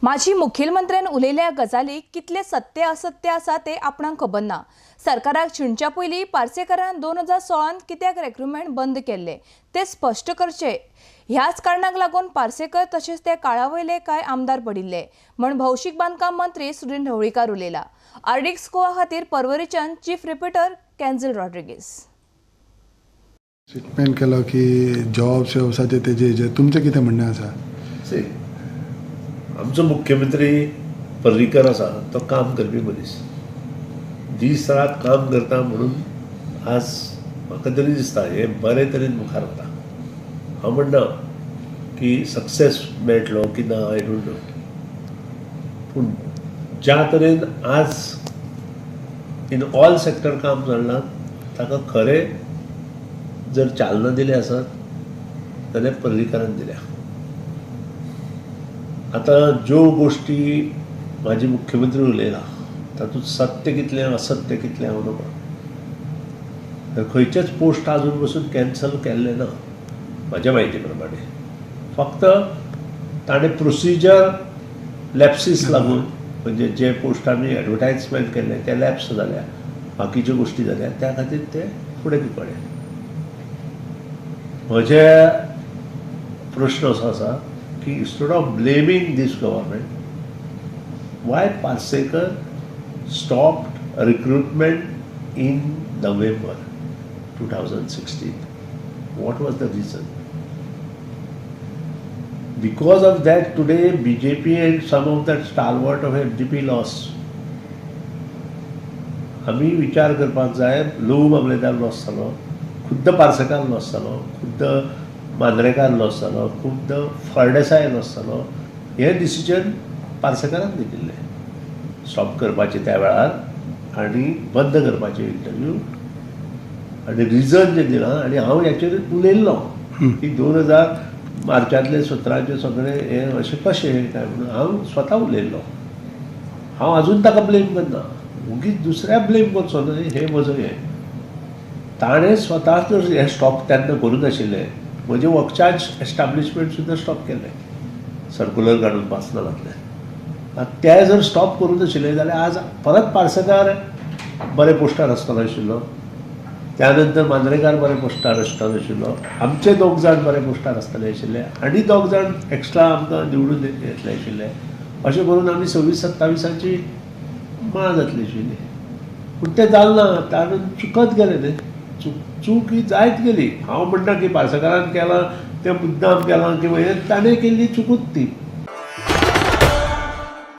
माजी मुखेलमंत्र्यान उलयल्या गजाली कितले सत्य असत्य आसा ते आपणाक खबर ना. सरकाराक शिणच्या पयलीं पार्सेकारान 2016 कित्याक रेक्रुटमेंट बंद केल्ले ते स्पश्ट करचे. ह्याच कारणाक लागून पार्सेकर तशेंच त्या काळा वयले कांय आमदार पडिल्ले म्हण भौशीक बांदकाम मंत्री सुदिन ढवळीकार उलयला. आरडीएक्स गोवा खातीर पर्वरीच्यान चीफ रिपोर्टर कॅन्झल रॉड्रिगीस. स्टेटमेंट केलो की जॉब्स वेवसाचे तेजे तुमचें कितें म्हणणें आसा? आमचो मुख्यमंत्री पर्रीकर आसा तो काम करपी मनीस, दीस रात काम करता म्हणून आज म्हाका तरी दिसता हे बरे तरेन मुखार वता. हांव म्हणना की सक्सेस मेळटलो की ना, I don't know, पूण ज्या तरेन आज इन ऑल सेक्टर काम चल्लां ताका खरें जर चालना दिली आसत जाल्यार पर्रीकरान दिल्या. आतां ज्यो गोश्टी म्हाजी मुख्यमंत्री उलयला तातूंत सत्य कितलें असत्य कितलें हांव नकळो. तर खंयचेच पोस्ट आजून पसून कॅन्सल केल्लें ना म्हाज्या म्हायती प्रमाणे. फक्त ताणें प्रोसिजर लॅप्सीस लागून म्हणजे जे पोस्ट आमी एडवर्टायजमेंट केल्ले ते लॅप्स जाल्या, बाकीच्यो गोश्टी जाल्या, त्या खातीर ते फुडें पडले. म्हजे प्रश्न असो आसा की instead of blaming this government, why Parsekar stopped recruitment in November 2016? What was the reason? Because of that today BJP and some of that stalwart of FDP loss. आमी विचार करपाक जाय, लोह मामलेदार लॉस जालो, खुद्द पार्सेकार लॉस जालो, खुद्द मांद्रेकार लॉस जालो, खुद्द फळदेसाय लॉस जालो. हे डिसिजन पार्सेकारान घेतिल्लें स्टॉप करपाचें त्या वेळार आनी बंद करपाचें इंटरव्यू आनी रिजन जें दिलां. आनी हांव हेचेर उलयल्लो की 2000 मार्चांतले 17 सगळें हें अशें कशें काय म्हणून हांव स्वता उलयल्लो. हांव आजून ताका ब्लेम करना, वगीच दुसऱ्या ब्लेम करचो न्हय हें म्हजो हें. ताणें स्वता जर हें स्टॉप तेन्ना करूं नाशिल्लें, म्हजें वर्क चार्ज एस्टाब्लिशमेंट सुद्दां स्टॉप केलें सर्कुलर काडून पासना घातलें. आतां तें जर स्टॉप करूं नाशिल्लें जाल्यार आज परत पार्सेकार बरे पोस्टार आसतलो आशिल्लो, त्या नंतर मांद्रेकार बरे पोस्टार आसतलो आशिल्लो, आमचे दोग जाण बरे पोस्टार आसतले आशिल्ले आनी दोग जाण एक्स्ट्रा आमकां निवडून येतले आशिल्ले. अशें करून आमी 26-27 माळ जातली आशिल्ली. पूण तें जालें ना, ताणें चुकत गेलें न्ही, चूक ही जायत गेली. हांव म्हणटा की पार्सेकारान केलां तें मुद्दाम केलां किंवा हें ताणें केल्ली चुकूच ती.